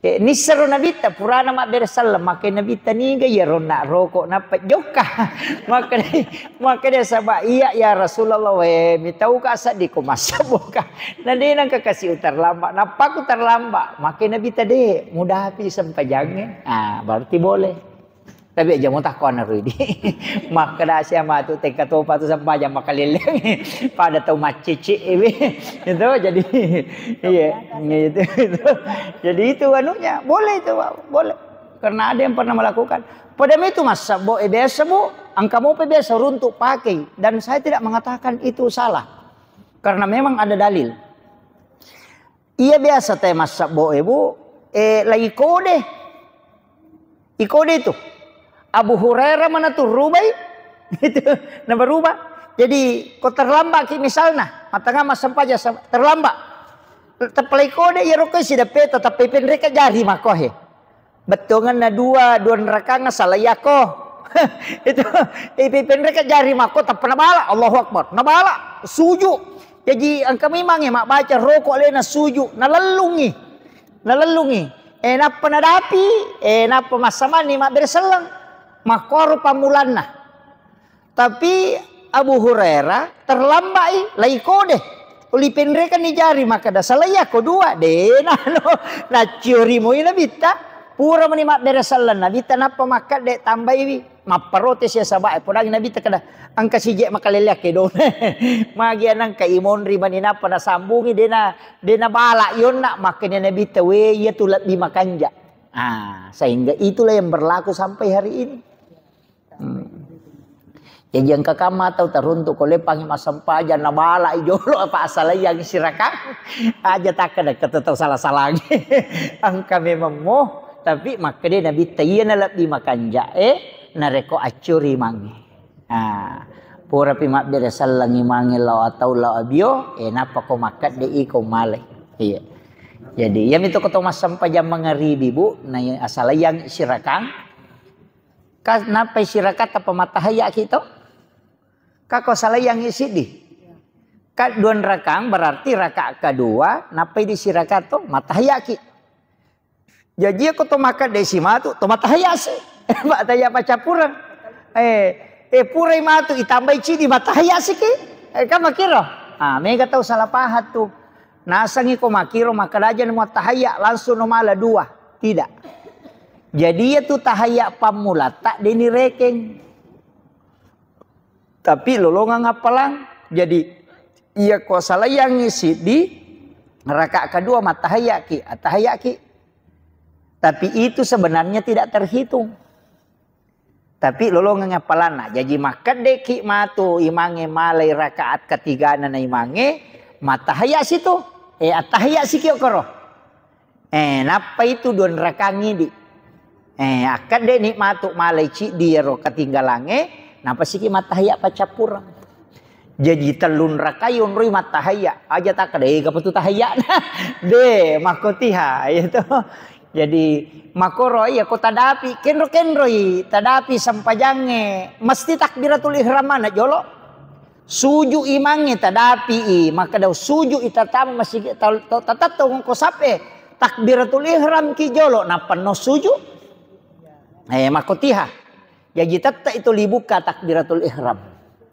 eh, nissero Nabitta, purana mabbere selleng, makke Nabitta niga iya ronna roko nappa jokka. Makkeda, makkeda saba, "Iya, ya Rasulullah, we, mitauka seddi ko massabboka." Na de nengka kasi uterlambat, nappaku terlambat. Makke Nabitta, "De, mudapi sempajangnge." Ah, berarti boleh. Tapi aja mo takko ana ridi. Makkeda sia matu tekka topa tu sempajang makaleleng. Pada tau maccicik iwi. Itu jadi, iya, itu, itu. Jadi itu anunya, boleh itu, Pak, boleh. Karena ada yang pernah melakukan. Pada itu massabbo, eh, biasa, Bu, engka mopa biasa runtuk pakai, dan saya tidak mengatakan itu salah. Karena memang ada dalil. Iya biasa te massabbo e, Bu, eh, lai kode. Ikode itu. Abu Hurairah mana tu rubai? Itu, na berubah. Jadi, ko terlambat ki misalna, matanga massempajang sa-, terlambat. Teppalai kode, iya rokoi sidape, tetapi penreka jari makohe. Bettuanganna dua, dua nerakanga salah iyako. Itu, ipi penreka jari mako, tappa nabala, Allahu Akbar. Nabala, suju. Jaji engka memang e mabbaca roko alena suju, nalellungi. Nalellungi. Eh, nappa nadapi, eh, nappa massamani mabbere selleng. Makkoro pammulanna. Tapi Abu Hurairah terlambai, lai kode. Uli penrekanni jari, makkeda, "Salai ako dua, de nano." Nacciori moi Nabitta. Pura mani mabbere selleng Nabitta, nappa makkadde tambaiwi. Mapparote sia sabae, podangi Nabitta keda, "Engka sije makalelleang kedona." Magi anangka imonri mani nappa nasambungi, dena, dena bala yonna, makkeda Nabitta, "We, iya tu lebbi makanja." Ah, sehingga itulah yang berlaku sampai hari ini. Hmm. Jaji engka kamma tau taruntu ko leppangi massempajang, nabala i jolo, apa asalaiangi sirakang. Aja takkeda engka tau sala-salangi. Engka memang mo, tapi makkeda Nabitta, iya na lebbi makanja e, narekko accuri mange. Ah, purapi mabbere sellengi mange lao atau lao abio, eh, nappa ko makkedde iko malai. Iya. Jadi, iya mitu ko to massempajang mangaribi, Bu, na asalaiangi sirakang. Ka nappai sirakang tappa mattahayya ki to? Ka ko salaiangngi siddi. Ka dua rakang berarti rakaat kedua nappai di sirakang to mattahayya ki. Jaji ko to makkadde si matu to mattahayya si. Mattahayya paccappureng. Eh, eh, purai matu itambai cidi mattahayya si ki. Eh, kan makkiro. Ah, mega tau salah paham tu. Nasengi ko makkiro makkeda aja no mattahayya langsung no mala dua. Tidak. Jadi, iya tu tahayya pammulatta deni rekeng. Tapi lolongang appalang. Jadi, iya ko salaiangngi siddi, rakaat kedua mattahayya ki, attahayya ki. Tapi itu sebenarnya tidak terhitung. Tapi lolongang appalanna. Jaji, makkedde ki matu imangnge malai rakaat ketigana na imangnge, mattahayya si tu. Eh, attahayya si ki okoro. Eh, nappa itu dua rakang idi. Eh, akkadde nikmatu malai ciddi ero ketinggalange, napasiki mattahayya paccappureng. Jaji tellung rakai onroi mattahayya, aja takkeda, "Eh, gapa tu tahayyana?" De, makkotiha, iya to. Jadi, makkoro iya ko tadapi, kenro-kenroi tadapi sempajangnge, mesti takbiratul ihram mana jolo. Suju imangnge tadapi i, makkeda suju i tatama masigi, ta-, ta-, tatatto ko sappe, takbiratul ihram ki jolo, nappa no suju. Eh, makkotiha. Jaji tette itu libukka takbiratul ihram.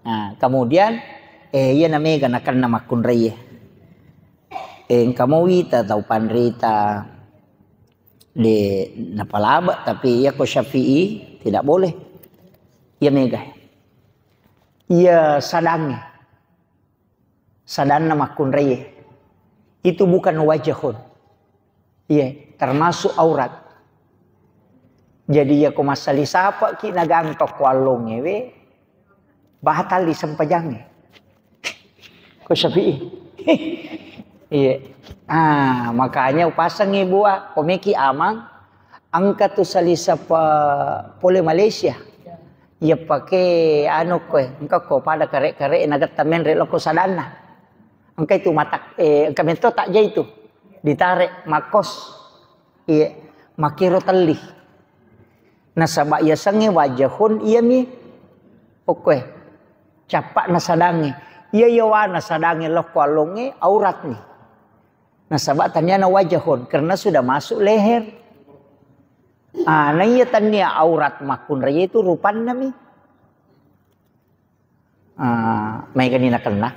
Nah, kemudian, eh, iya na mega nakenna makkunraie. Eh, engka mo wita tau panrita de napalaba, tapi iya ko Syafi'i tidak boleh. Iya mega. Iya sadangnge. Sadanna makkunraie. Itu bukan wajahun. Iya, termasuk aurat. Jadi iya ko massali sapaki nagangka ko allongnge we, batal i sempajangnge. Ko Syafi'i. Iya. Ah, makanya upasengngi bua, ko meki amang, engka tu sali sapa pole Malaysia. Iya pake anu koe, engka ko pada kare-kare nagetta menre loko sadanna. Engka itu matak, eh, engka metto takja itu. Ditare makkos. Iya, makero telli. Nasaba yasengnge wajahun iyami okkoe. Cappa'na sadangnge. Iya yawana sadangnge lokko allongnge auratni. Nasaba taniana wajahun karena sudah masuk leher. Ah, na iya tania aurat makkunrai itu rupannami. Ah, maegani nakenna.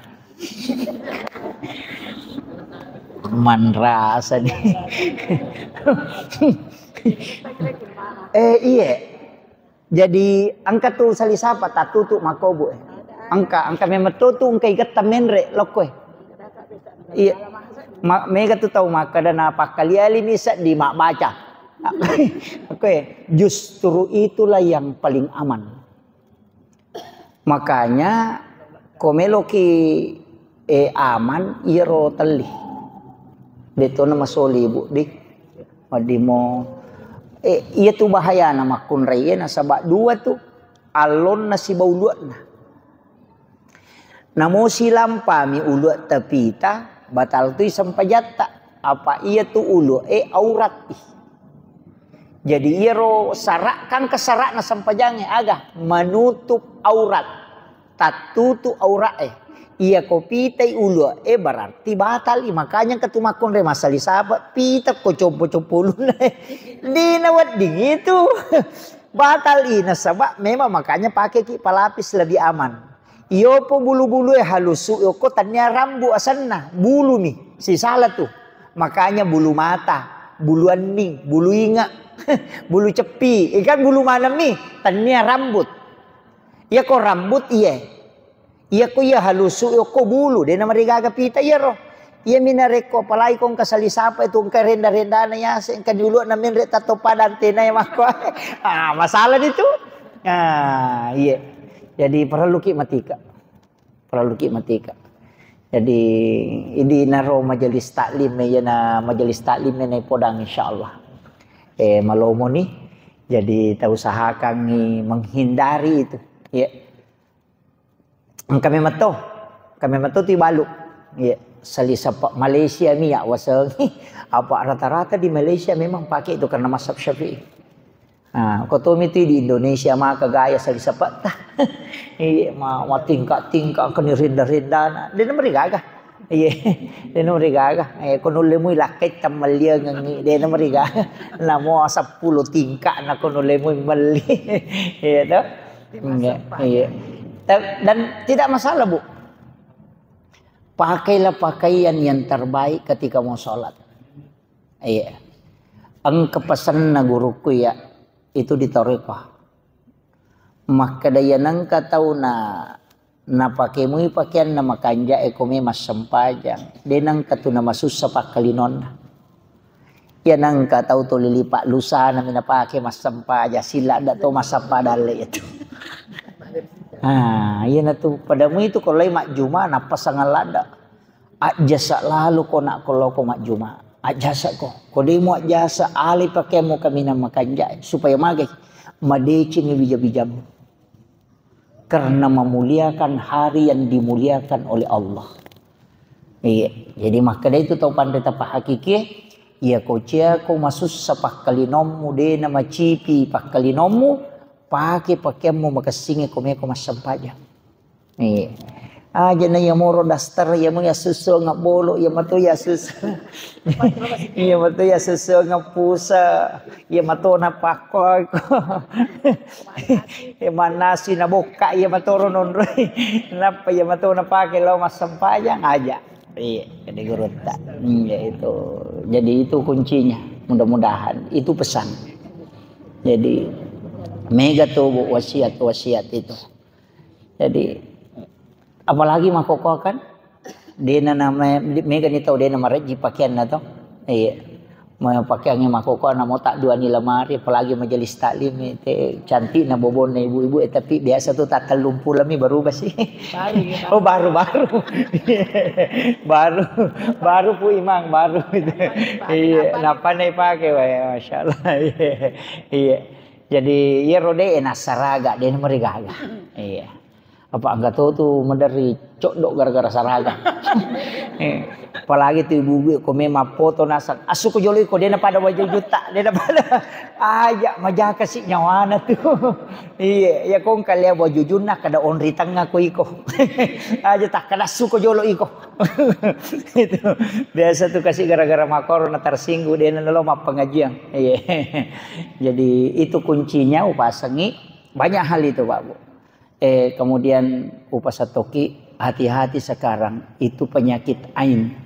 Manrasa ni. Eh, iye. Jadi engka tu sali sapa tatutu makobu, eh. Engka, engka memang tu, tu engka igetta menre lokko, eh. Iya. Ma-, mega tu tau makkeda na pakkaliali mi seddi mabbaca. Oke, justru itulah yang paling aman. Makanya ko meloki, eh, aman iyaro telli. Detona masoli, Bu, di. Wedding mo, eh, iya tu bahayana makkunrai, eh, nasaba dua tu, allonna siba uluanna. Namo silampami uluatta pita, batal tui sempajatta. Apa iya tu ulu'e aurat i. Jadi iyaro sara, kan ke sara'na sempajangnge aga? Menutup aurat. Tattutu aura'e. Iya ko pitai ulu'e berarti batal i. Makanya engka tu makkunrai massali sapa, pita ko compo-compo ulunna. Dina wedding itu. Batal i nasaba memang makanya pakeki pelapis lebih aman. Iyopo bulu-bulue halusu okko tania rambu asenna, bulumi. Sisala tu. Makanya bulu mata, bulu anning, bulu inga, bulu ceppi, ikan bulu manemi, tania rambut. Iya ko rambut iye. Iya ko iya halusu okko bulu, de namarigaga pita iyaro. Iya mina rekko apalagi ko engka sali sapa itu engka renda-rendana yase, engka di ulu'na menre tatto pada antena ya makko. Ah, masalah itu. Ah, iya. Jadi perlu ki matika. Perlu ki matika. Jadi idi naro majelis taklim, iya na majelis taklim na podang insyaallah. Eh, malomoni. Jadi tau usahakan menghindari itu. Iya. Engka memang to, engka memang to tu ibalu. Iya, sali sapa Malaysia mi ya waseng. Apa rata-rata di Malaysia memang pakai itu karena mazhab Syafi'i. Nah, ko to mi tu di Indonesia maka gaya sali sapa ta. Iya, ma, ma tingka-tingka keni renda-renda. Dia nomor gaga. Iya, de nomor gaga. Eh, ko nulle mui lakkai tammalliangengngi, de nomor gaga. Namo seppulo tingka'na ko nulle mui melli. Iya to? Iya, iya. Ta-, dan tidak masalah, Bu. Pakailah pakaian yang terbaik ketika mau sholat. Iya. Engka pesanna guruku ya, itu di Toriko. Makkeda iya nengka tau na, napake mui pakeanna makanja'e ko me massempajang. De nengka tu namasussa pakkalinonna. Iya nengka tau tuli lipa lusana mi napake massempajang. Sila da to massappa dalle itu. Ah, iya na tu pada mui tu ko lai majjuma napasang ladda. Ajjasa lalu ko nak ko loko majjuma. Ajjasa ko. Ko demo ajjasa, alai pakeammu kaminang makanja, supaya magai, madecengi wija-wijamu. Karena memuliakan hari yang dimuliakan oleh Allah. Iya, jadi makkeda itu tau panre tapahakiki, iya ko cia ko masussa pakkalinommu, dena macipi pakkalinommu, pake pakeammu makessingi ko meko massempajang. Iya. Aja na iya moro daster, iya mo iya susu ngabbolo, iya mato iya susu. Iya mato iya susu ngappusa, iya mato na pakko. Iya manasi na bokka, iya matoro nonroi. Nappa iya mato na pake lao massempajang aja. Iya, jadi gurutta. Iya itu. Jadi itu kuncinya. Mudah-mudahan itu pesan. Jadi mega tuh Bu, wasiat-wasiat itu. Jadi apalagi makkokkoe kan, dena nama, mega ni tau dena marejji pakeanna to. Iya. Ma pakeangnge makkokkoe namo tak dua ni lemari, apalagi majelis taklim, te cantikna bobonna ibu-ibu, eh, tapi biasa tuh tak tellung pulo mi berubah sih. Baru ya, Pak? Oh, baru, baru. Baru, baru Pu Imang, baru itu. Iya, nappa na ipake, wah, ya, Masya Allah. Iya. Iya. Jadi, iyaro de' nassaraga, de' namarigaga. Iya. Apa engka to tu maderri coddo gara-gara saraga. Eh, apalagi tu ibu-ibu ko memang foto nasang, "Asu ko jolo iko, de' napada waju jutta, de' napada." Aja majaka si nyawana tu. Iya, ya ko engka lea wajujunna kada onri tengnga ko iko. Aja takkada asu ko jolo iko. Itu biasa tu kasi gara-gara makoro na tersinggung, de' nalo mappengajian. Iya. Jadi itu kuncinya upasengi, banyak hal itu, Pak Bu. Eh, kemudian upasatoki, hati-hati sekarang, itu penyakit ain.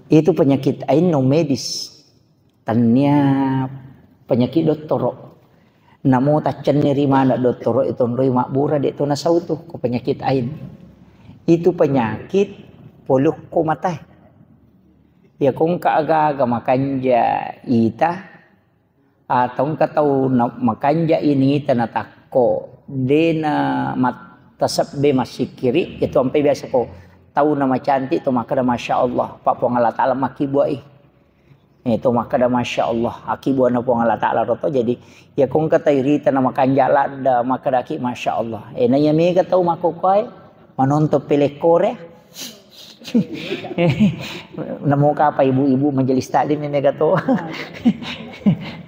Itu penyakit ain non medis. Tania penyakit dottoro. Namo taccenneri mana dottoro itu nroi mabbura de' to nasau tu ko penyakit ain. Itu penyakit polukko matae. Ya ko engka aga-aga makanja ita, atau engka tau na-, makanja ini tanatakko, dena mat-, tasebbe massikiri, itu ampe biasa ko tau na macantik to makkeda, "Masya Allah, Pak Puang Allah Ta'ala makkibbuai." Eh, to makkeda, "Masya Allah, akibbuana Puang Allah Ta'ala roto." Jadi, ya ko engka tau irita na makanja ladda, makkedaki, "Masya Allah." Eh, na iya mega tau makkokkoe, manonton pelekkore. Namo kapa ibu-ibu majelis taklim ini kato.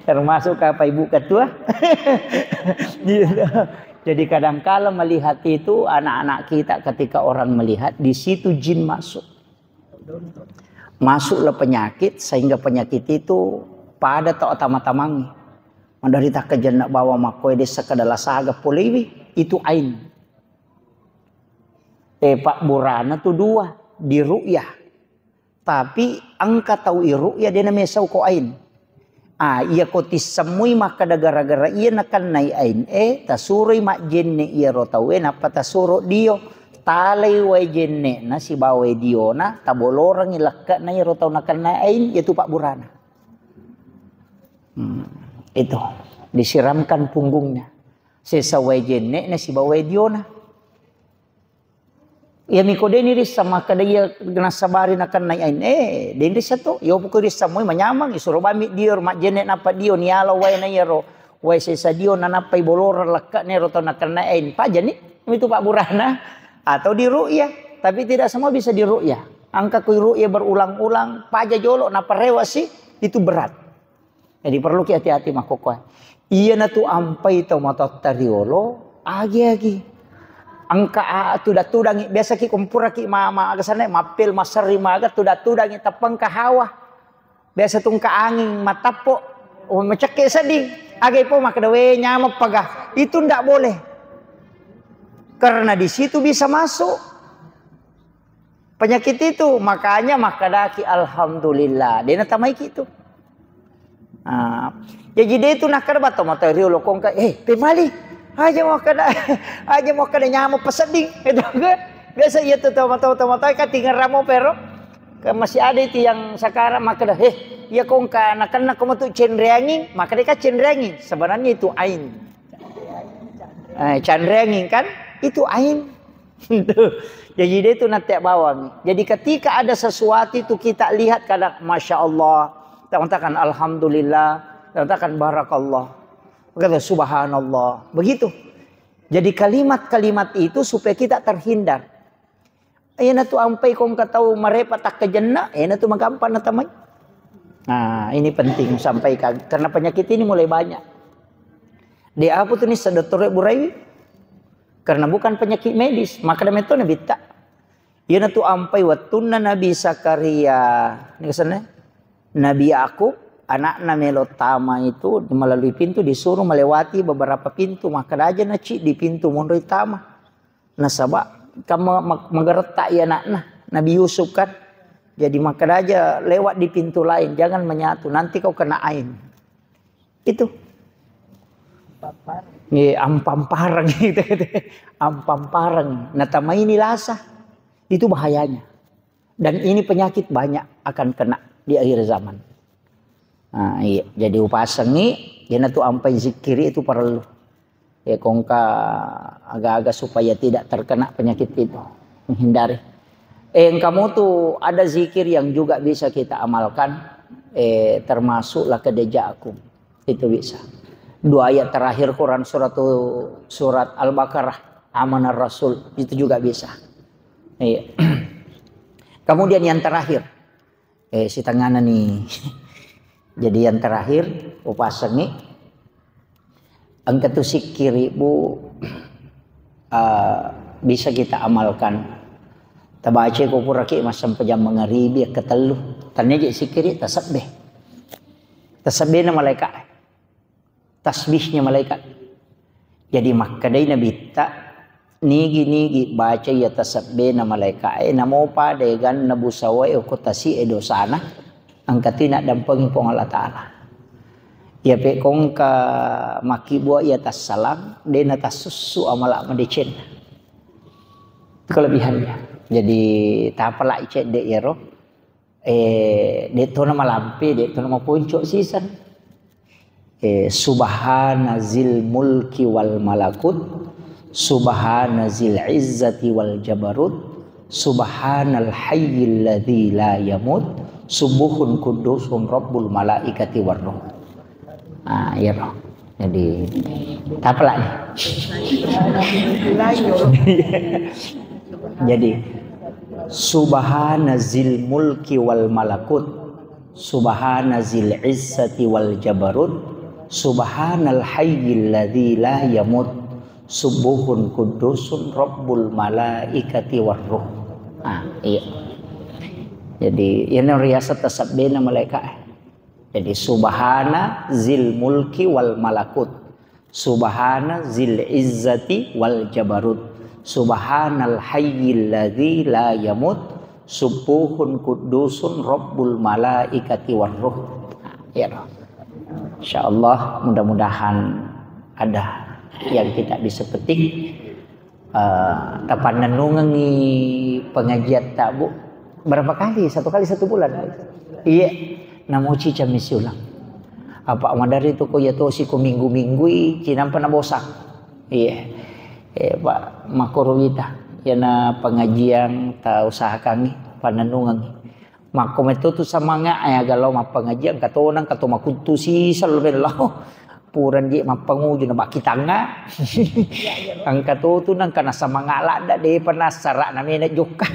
Termasuk kapa ibu ketua. Gitu. Jadi kadangkala melihat itu anak-anak kita ketika orang melihat di situ jin masuk. Masuklah penyakit sehingga penyakit itu pada tau tama-tamangi. Madari takkajenna bawa makkoe dessa kada lasaga polewi itu ain. Eh, pabburana tu dua, di ru'yah. Tapi engka tau i ru'yah de namesau ko ain. Ah, iya ko tissemmui makkeda gara-gara iya nakennai ain e, tasuroi majjenne iyaro tau e, nappa tasuro dio. Talai wae jenne'na sibawa wae diona, tabolorengi lekke'na iyaro tau nakennai ain, iyatu pabburana. Hmm, itu. Disiramkan punggungnya. Sesa wae jenne'na sibawa wae diona. Iya miko deni rissa makkeda iya nassabari nakennai ain. Eh, deni rissa tu. Iyo poko rissa moi manyameng, isuro bami dio majjenne nappa dio niala wae na iyaro. Wae sesa dio nanappai boloreng lekke'na ero tau nakennai ain. Pajani, itu pabburana. Atau di ru'yah. Tapi tidak semua bisa di ru'yah. Engka kui ru'yah berulang-ulang, paja jolo, naparewasi, itu berat. Jadi perlu ki hati-hati makkokkoe. Iyanatu ampai tau matoatta riolo, agi-agi. Engka a-, tudang-tudangi, biasa ki kumpura ki ma-, ma-, aga sanna, mappel, maserri, maga, tudang-tudangi, tappa engka hawa. Biasa tu engka anging, matappo, oh, macekke sedding. Aga ipo makkeda, "We, nyameng paga." Itu ndak boleh. Karena di situ bisa masuk penyakit itu, makanya makkedaki, "Alhamdulillah, de natamaiki itu." Ah, jaji de tu nakkeda batto mata riolo kongka, "Eh, pemali. Aja makkeda, aja makkeda nyameng pasedding." Itu kan. Biasa iya tu tau mata-mata kan tingeramo pero. Kan masih ada itu yang sekarang makkeda, "Eh, iya kongka nakenna ko matu cenreanging, makkeda ka cenreanging." Sebenarnya itu ain. Eh, canreanging kan? Itu ain. Tuh. Jadi dia itu nanti bawang. Jadi ketika ada sesuatu itu kita lihat kadang, "Masya Allah," kita mengatakan, "Alhamdulillah," kita mengatakan, "Barakallah." Kata, "Subhanallah." Begitu. Jadi kalimat-kalimat itu supaya kita terhindar. Ena tu ampai kong katau marepa takkajenna, ena tu magampang natamai. Nah, ini penting sampaikan karena penyakit ini mulai banyak. Di apa tu ni sedotore burai? Karena bukan penyakit medis, maka demikian nabitta. Ena tu ampai wattunna Nabi Zakaria, ini kesannya? Nabi Yakub, anakna melo tama itu melalui pintu disuruh melewati beberapa pintu, maka daja naci di pintu monroi tama. Nasaba kan ma-, ma-, magaretta iya anakna, Nabi Yusuf kan. Jadi makkedaja lewat di pintu lain, jangan menyatu, nanti kau kena ain. Itu. Iya, ampampareng gitu. Ampampareng. Natamaini lasa. Itu bahayanya. Dan ini penyakit banyak akan kena di akhir zaman. Nah, iya. Jadi upasengi, ena tu ampai zikiri itu perlu. Ya, kongka aga-aga supaya tidak terkena penyakit itu. Menghindari. Eh, kamu tu ada zikir yang juga bisa kita amalkan, eh, termasuk laqad ja'akum. Itu bisa. Dua ayat terakhir Quran surat, surat Al-Baqarah, Amanar Rasul, itu juga bisa. Iya. Kemudian yang terakhir, eh, sitengana nih. Jadi yang terakhir, upasengi. Engka tu sikkiri, Bu, eh, bisa kita amalkan. Tabaca ko puraki massempajang mangaribi, yang ketellu. Tania je sikkiri, tasebbe. Tasebbena malaikat. Tasbihnya malaikat. Jadi makkedai Nabitta, nigi-nigi baca iya tasebbena malaikae, namo pada eganna busawae okko tasi'e dosana, engka tu naddampengi Puang Allah Ta'ala. Iya pe kongka makkibua iya tassalang, de natassussu amala madecenna. Itu kelebihannya. Jadi tapalai cedde iyaro. Eh, de tona malampe, de tona maponco sisan. Eh, subhana zil mulki wal malakut, subhana zil izzati wal jabarut, subhanal hayyil ladzi la yamut, subuhun kudusun rabbul malaikati war ruh. Ah, iya, Bro. Jadi, tapalak nih. Jadi, subhana zil mulki wal malakut, subhana zil izzati wal jabarut, subhanal hayyil ladzi la yamut, subuhun kudusun rabbul malaikati war ruh. Ah, iya. Jadi, ini riasat tasabbena malaikat. Jadi, subhana zil mulki wal malakut. Subhana zil izzati wal jabarut. Subhanal hayyil ladzi la yamut. Subuhun kudusun rabbul malaikati war ruh. Nah, iya, Bro. Insyaallah, mudah-mudahan ada yang kita bisa petik. Eh, tapannennungengi pengajiatta, Bu. Berapa kali? Satu kali satu bulan? Iya. Namuci cammi siulang. Apa madari tu ko iya tosi ko minggu-minggui, cinampa nabosa. Iya. Eh, Pak, makkoro wita. Iyana pengajian ta usahakangi, pannennungengi. Makko metto tu semangat, eh, aga lao mappangaji, engka tona, engka to makuttu siseng lo bello. Purang je mappanguju na bakkitangnga. Engka to tu nengka na semangat ladda, de pernah serak na mena jokka.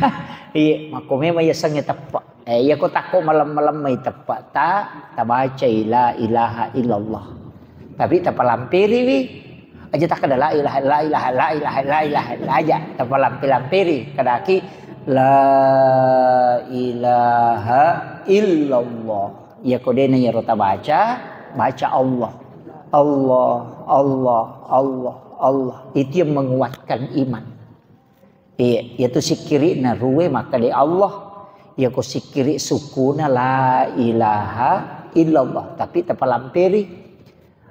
Iya, makko memang iya sengnge teppe. Eh, iya ko takko malem-malem mai teppe ta, tabacai la ilaha illallah. Tapi tapalampiriwi. Aja takkeda la ilaha, la ilaha, la ilaha, la ilaha, la aja. Tapalampe-lamperi, kadaki la ilaha illallah. Iya ko dena iyaro tabaca, baca Allah. Allah, Allah, Allah, Allah. Itu yang menguatkan iman. Iya, iya tu sikkiri na ruwe makkeda Allah. Iya ko sikkiri sukuna la ilaha illallah. Tapi tapalamperi.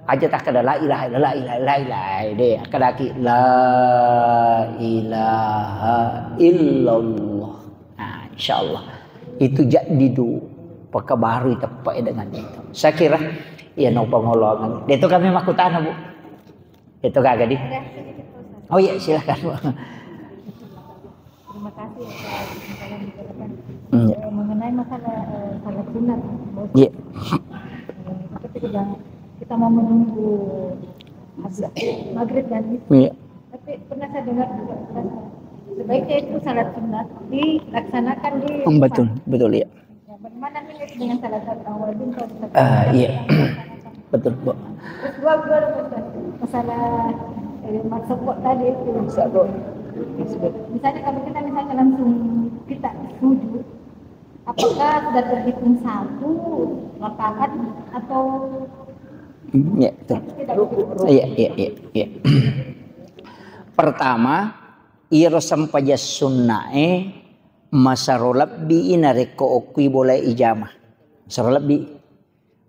Aja takkeda la ilaha illallah, la ilaha, la ilaha, de, akkadaki la ilaha illallah. Nah, insyaallah. Itu jaddidu, pakabarui teppe dengan itu. Saya kira, iya no pangolongan. De to kami makkutana, Bu. Itu kagak di. Oh iya, silakan, Bu. Terima kasih atas informasi yang diberikan. Hmm, ya. Eh, mengenai masalah, eh, salat sunat, Bos. Iya. Eh, kita tidak, kita mau menunggu habis maghrib dan isya. Iya. Tapi pernah saya dengar juga, sebaiknya itu salat sunat dilaksanakan di rumah. Hmm, betul, betul, iya. Ya, bagaimana ini dengan salah satu awal itu, kalau kita... Ah, iya. Betul, Bu. Terus dua, dua, dua, masalah, eh, maksud kok tadi itu. Maksud kok. Misalnya kalau kita misalnya langsung kita sujud, apakah sudah terhitung satu rakaat atau... Hmm, iya, betul. Tidak? Iya, iya, iya, iya. Pertama, iyaro sempajang sunnae masero lebbi i narekko okkui bolae ijama. Masero lebbi.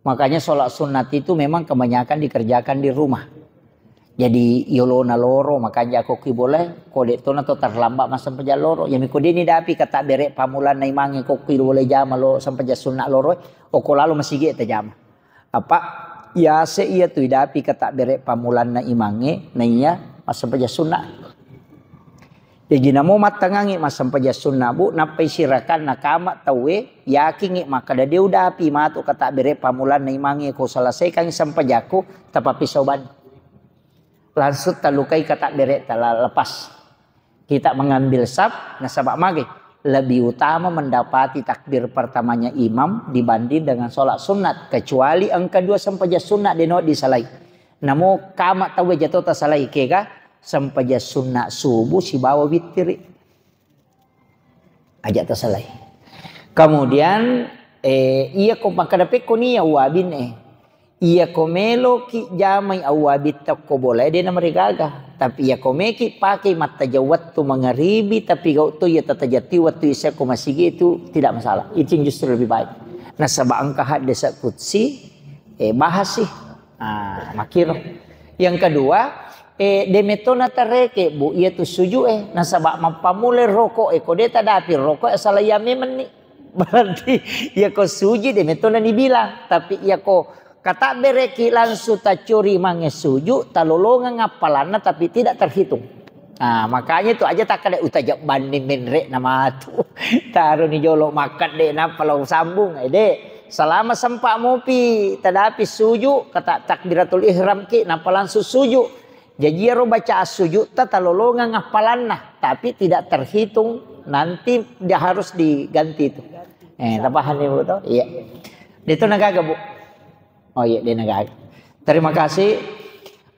Makanya sholat sunat itu memang kebanyakan dikerjakan di rumah. Jadi, yolona loro, makanya ko ki boleh, ko de' tona to terlambat massempajang loro. Yami ko deni dapi kata bere pamulanna imangnge ko ki boleh jama lo sempajang sunat loro, oko lalo masigi tajama. Apa yase iya tu idapi kata bere pamulanna imangnge, naiya massempajang sunat. Jaji namo mattangangngi massempajang sunna, Bu, nappai sirakanna kama tauwe, yakingngi makkeda de' udapi matu kata bere pamulanna imangnge ko selesaikan sempajakku, tapappisau bani. Langsung talukai kata bere tala lepas. Kita mengambil saf, nasaba mage lebih utama mendapati takbir pertamanya imam dibanding dengan sholat sunat, kecuali engka dua sempajang sunat deno disalai. Namo kama tauwe jato tasalai kega, sempajang sunna subuh sibawa wittiri. Aja tasalai. Kemudian, eh, iya ko makkeda pekko nia uwabin, eh. Iya ko meloki jamai awwabin takko bolae de' namarigaga. Tapi iya ko meki pakai mattajeng wettu mangaribi, tapi gau to iya tatajatti wettu isya ko masigi itu tidak masalah. Itu yang justru lebih baik. Nasaba engka haddesa kutsi, eh, bahas sih. Ah, makiro. Yang kedua, eh, de' metto natareke, Bu, iya tu suju, eh, nasaba mappamulai roko, eh, ko de' tadapi roko, eh, asala iya memenni. Berarti iya ko suji de' metto na dibilang, tapi iya ko katabbereki langsung tacuri mange suju, talolongang appalanna tapi tidak terhitung. Nah, makanya itu aja takkeda utajabbanni menre na matu. Taroni jolo makkadde nappa lao sambung. Eh, de'. Selama sempat mopi tadapi suju, kata takbiratul ihram ki, nappa langsung suju. Jaji iyaro bacaan sujud ta talolongang appalanna, tapi tidak terhitung, nanti dia harus diganti itu. Eh, tapahani, Bu, to? Iya. De' to nagaga, Bu. Oh iya, de' nagaga. Terima kasih.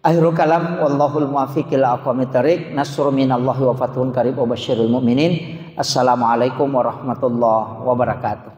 Akhirul kalam, wallahul muwaffiq ila aqwamit thariq. Nasrun minallahi wa fathun qarib wa basyiril mu'minin. Assalamualaikum warahmatullahi wabarakatuh.